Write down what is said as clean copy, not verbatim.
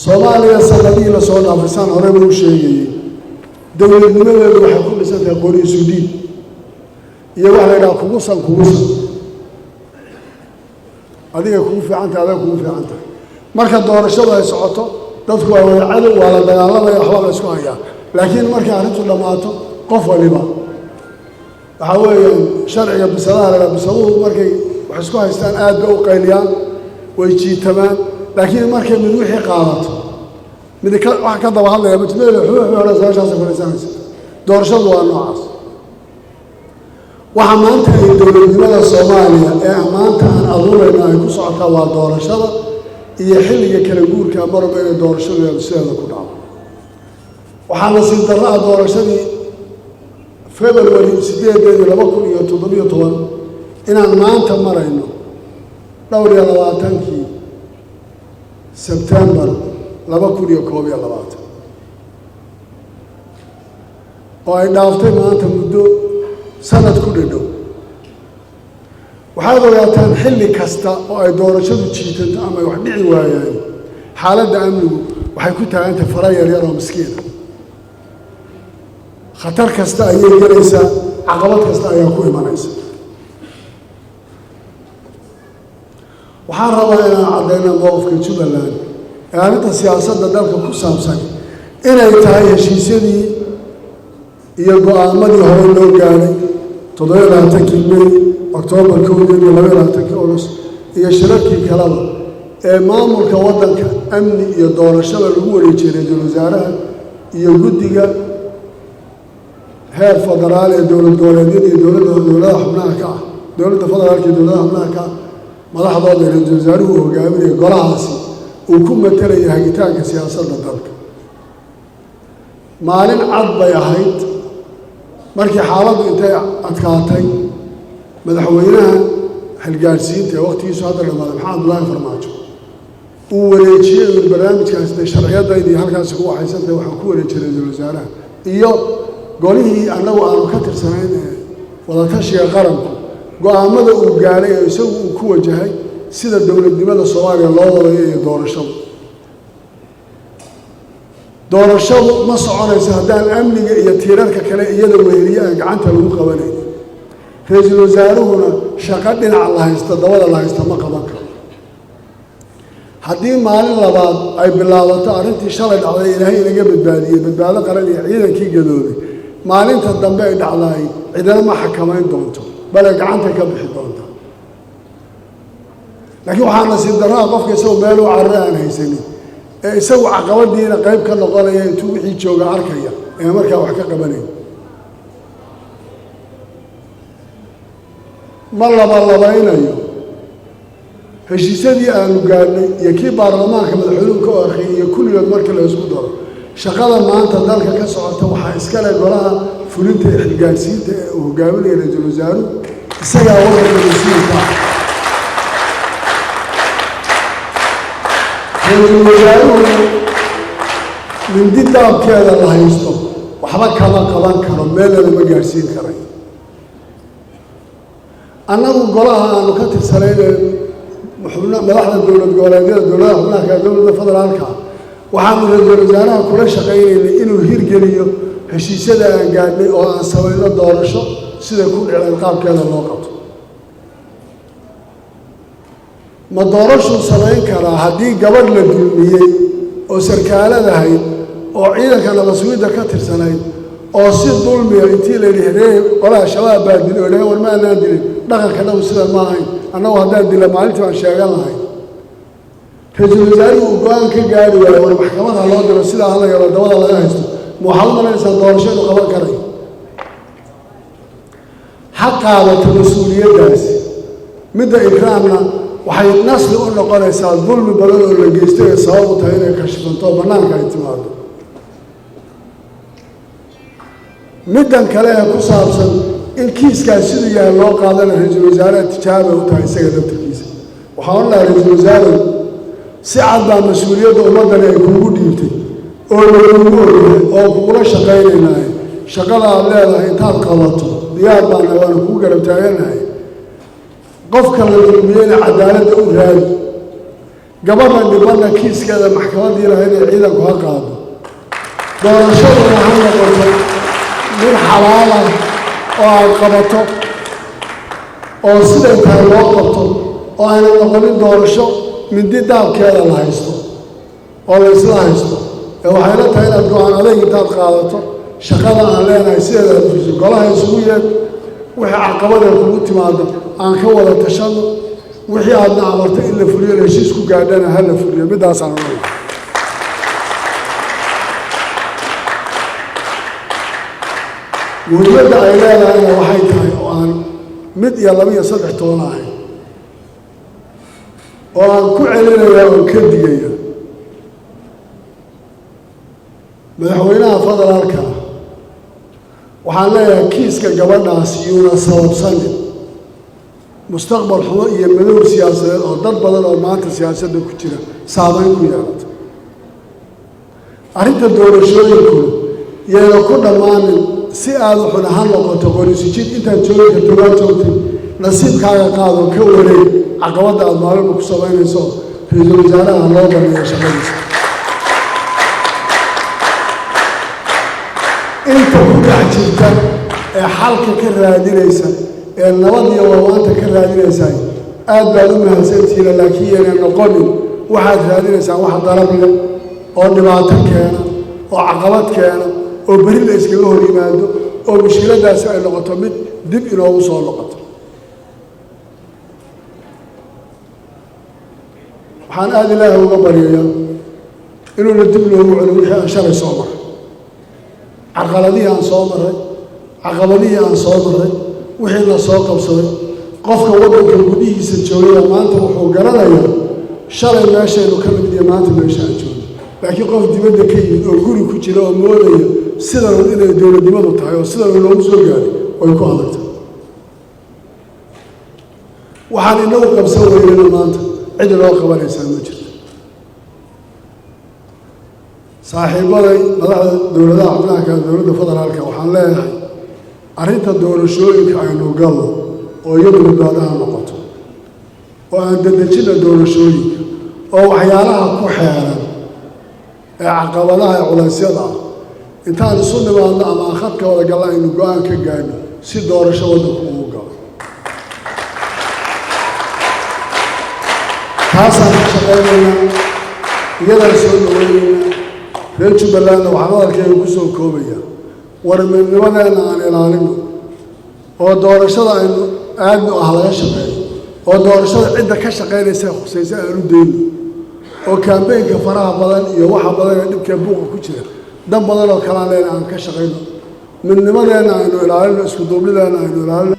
Soomaaliya sanadihii lasoo dhaafay, saan horeyba u sheegayey, dowladnimadeedu waxay ku dhisan tahay qori isu dhiib iyo waxa la yidhaha kugusan kugusan, adiga kugu fiican tahay, adiga kugu fiican tahay. Marka doorashadu ay socoto, dadku waa wada cadow, waa la dagaalamaya, waxbaa la isku hayaa. Laakiin markay arrintu dhammaato, qof waliba waxaa weeyaan sharciga bisadaha la yidhaha. Bisaduhu markay wax isku haystaan aad bay u qayliyaan, way jiitamaan, laakiin markay mid wixii qaadato, mid ka wax ka daba hadlaya majmeel xuux hore meeshaasa fadhiisanaysa. Doorashadu waa noocaas. Waxa maanta ay dowladnimada Soomaaliya ee maanta aan abuurayno ay ku socotaa waa doorashada iyo xilliga kala guurka marwalba inay doorashadeedu sideeda ku dhacdo. Waxaa nasiib darro ah doorashadii February 8-deedii 2017 inaan maanta marayno 24-kii Sebtembar 2021, oo ay dhaaftay maanta muddo sanad ku dhadhow. Waxaad ogaataan, xilli kasta oo ay doorashadu jiitanto ama ay wax dhici waayaan, xaaladda amnigu waxay ku taagantahay fara yaryar oo miskiina. Khatar kasta ayay gelaysaa, caqabad kasta ayaa ku imanaysa. Waxaan rabaa inaan caddayna mowqifka Jubbaland ee arrinta siyaasadda dalka ku saabsan inay tahay heshiisyadii iyo go-aamadii hore loo gaadhay 27-kii May, Oktoobar 1-deed iyo 22-kii August iyo shirarkii kaleba ee maamulka waddanka, amni iyo doorashada lagu wareejiyey ra-iisul wasaaraha iyo guddiga heer federaal ee dowlad goboleedyada iyo dowladda, dowladaha xubnaha ka ah, dowladda federaalka iyo dowladaha xubnaha ka ah madaxdooda. Ra-iisul wasaaruhu uu hogaaminaya golahaasi uu ku matalaya hagitaanka siyaasadda dalka. Maalin cad bay ahayd markii xaaladdu intay adkaatay madaxweynaha xilgaadhsiinta ee waqtigiisu hadda dhamaaday, Maxamed Abdullaahi Farmaajo, uu wareejiyey, uu barnaamijkaasi dee sharciyadaydii halkaasi ku waxaysantahay, waxaan ku wareejiyey ra-iisul wasaaraha iyo golihii annagu aanu ka tirsanayn ee wadatashiga qaranku. Go-aamada uu gaadhay ee isagu uu ku wajahay sida dowladnimada Soomaaliya loo wadayo iyo doorashadu, doorashadu ma soconayso haddaan amniga iyo tiirarka kale iyada weheliye aan gacanta lagu qabanayn. Ra-iisul wasaaruhuna shaqo dhinaca la haysto, dabada la haysto ma qaban karo. Haddii maalin labaad ay bilaabato arrintii shalay dhacday, Ilaahay inaga badbaadiyey, Badbaado Qaran iyo ciidankii gadoobay, maalinta dambe ay dhacdaay cidina ma xakamayn doonto, bale gacanta ka bixi doonta. Laakiin waxaa nasiib darraa qofka isagoo meel u carare aan haysanin ee isagu caqabadiina qayb ka noqonaya, intuu wixii jooga arkaya ee markaa wax ka qabanaya. Ma labalabaynayo heshiisyadii aanu gaadhnay iyo kii baarlamaanka madaxweynuhu ka orkay iyo kulligood markii la isku daro. Shaqada maanta dalka ka socota waxaa iskale golaha fulinta ee xilgaadhsiinta ee uu hogaaminaya ra-iisul wasaaruhu, isagaa waddanka mas-uulka ah. Ra-iisul wasaaruhu mindi daabkeeda la haysto waxba kama qaban karo, meelna lama gaadhsiin karay. Annagu golaha aanu ka tirsanayn ee madaxda dowlad goboleedyada, dowladaha xubnaha kale, dowladda federaalka, waxaanu ra-iisul wasaaraha kula shaqaynaynay inuu hirgeliyo heshiisyada aan gaadhnay oo aan samayno doorasho siday ku dhiceen qaabkeeda loo qabto. Ma doorashuu samayn karaa haddii gabadh la dulmiyey oo sarkaaladahayd oo ciidanka nabasugidda ka tirsanayd oo si dulmiya intii la yidhi ree qolaha Shabaab baa dilay oo dhahe war ma anaan dilin, dhaqanka dhagu sida ma ahayn, annagu haddaan dila maalintii baan sheegan lahayn, ra-iisul wasaaruhu uu go-aan ka gaari waayo war maxkamada loo diro, sidaa hala yaro dabada laga haysto, ma waxaad u malaynaysaa doorasho inuu qaban karayo? Ha qaadato mas-uuliyaddaasi. Midda Ikraamna waxay nasli u noqonaysaa dulmi badan oo la geystay ee sabab u tahay inay kashifanto oo bannaanka ay timaado. Middan kale ee ku saabsan in kiiskaas siduu yahay loo qaadana, ra-iisul wasaaraha tijaabay u tahay isaga laftarkiisa. Waxaan odhan lahaa, ra-iisul wasaarow, si cad baa mas-uuliyadda ummaddani ay kuugu dhiibtay oo lagugu ogyahay oo kugula shaqaynaynaaye. Shaqada aad leedahay intaad qabato diyaar baana, waana kugu garab taaganahay. Qofka la dulmiyeyna cadaaladda u raadi, Gabadha dhibanna kiiskeeda maxkamaddii lahayd ee ciidanku ha qaado. Doorashaduna ha noqoto mid xalaala oo aad qabato oo siday tahay loo qabto, oo aanay noqonin doorasho mindi daabkeeda la haysto oo la isla haysto. Ee waxay la tahay inaad go-aan adeeg intaad qaadato, shaqada aan leenahay sideeda aad fuliso, golaha isugu yeed, wixii caqabadee kugu timaado aan ka wada tashano, wixii aadna amartay in la fuliyo heshiis ku gaadhana ha la fuliyo. Middaasaan odhanaya. Muhiimadda ay leedahayna waxay tahay oo aan mid iyo laba iyo saddex toona ahayn oo aan ku celinaya oon ka digaya madaxweynaha federaalka, waxaan leeyahay kiiska gabadhaas yuuna sababsanin mustaqbal xumo iyo madow siyaasadeed oo dad badan oo maanta siyaasadda ku jira saameyn ku yeelata. Arrinta doorashooyinkuna yayna ku dhammaanin si aada u xun ha noqoto qorisijid. Intaad joogi karto waa joogtay, nasiibkaaga qaado, ka wareeg caqabadda aada maalinba ku samaynayso. Ra-iisul wasaaraha loo baneeyo shaqadiisa. Inta ku dhex jirta ee xalka ka raadinaysa ee nabad iyo wawaanta ka raadinaysaa, aad baad u mahadsantihiina, laakiin yayna noqonin waxaad raadinaysaan wax darab leh oo dhibaato keena oo caqabad keena oo beri la iskaga hor yimaado oo mushkiladdaasi ay noqoto mid dib inoogu soo noqoto. Waxaan aada Ilaahay uga baryayaa inuuna dib loogu celo wixii aan shalay soo maray, carqaladihii aan soo maray, caqabadihii aan soo maray, wixii la soo qabsaday. Qofka waddanka gudihiisa joogaya maanta wuxuu garanayaa shalay meeshaynu ka nimid iyo maanta meesha aan joogno, laakiin qof dibadda ka yimid oo guri ku jira oo moodaya sidan inay dowladnimadu tahay oo sidan loogu soo gaaray way ku adagtay. Waxaan inagu qabsan weynana maanta cid inoo qabanaysaa ma jirto. Saaxiibaday madaxda dowladaha xubnaha kale dowladda federaalka, waxaan leeyahay arrinta doorashooyinka aynu galno oo iyadu badbaadaha noqoto, oo aan dedejina doorashooyinka, oo waxyaalaha ku xeeran ee caqabadaha ee culaysyada ah intaan isu nimaadno ama aan khadka wada galna aynu go-aan ka gaadhno si doorasho waddanku ugu galo. Taasaan ka shaqaynaynaa, iyadaan soo dhaweynaynaa. Reer Jubbalandna waxaan hadalkeyga ku soo koobaya, war midnimadeenna aan ilaalino oo doorashada aynu aadnu ah laga shaqeeyo, oo doorashada cidda ka shaqaynaysa khusaysa aanu dayno, oo kambeynka faraha badan iyo waxa badan ee dhibkee buuqa ku jira dan badan oo kalaan leena aan ka shaqayno. Midnimadeenna aynu ilaalino, isku duubnideenna aynu ilaalino.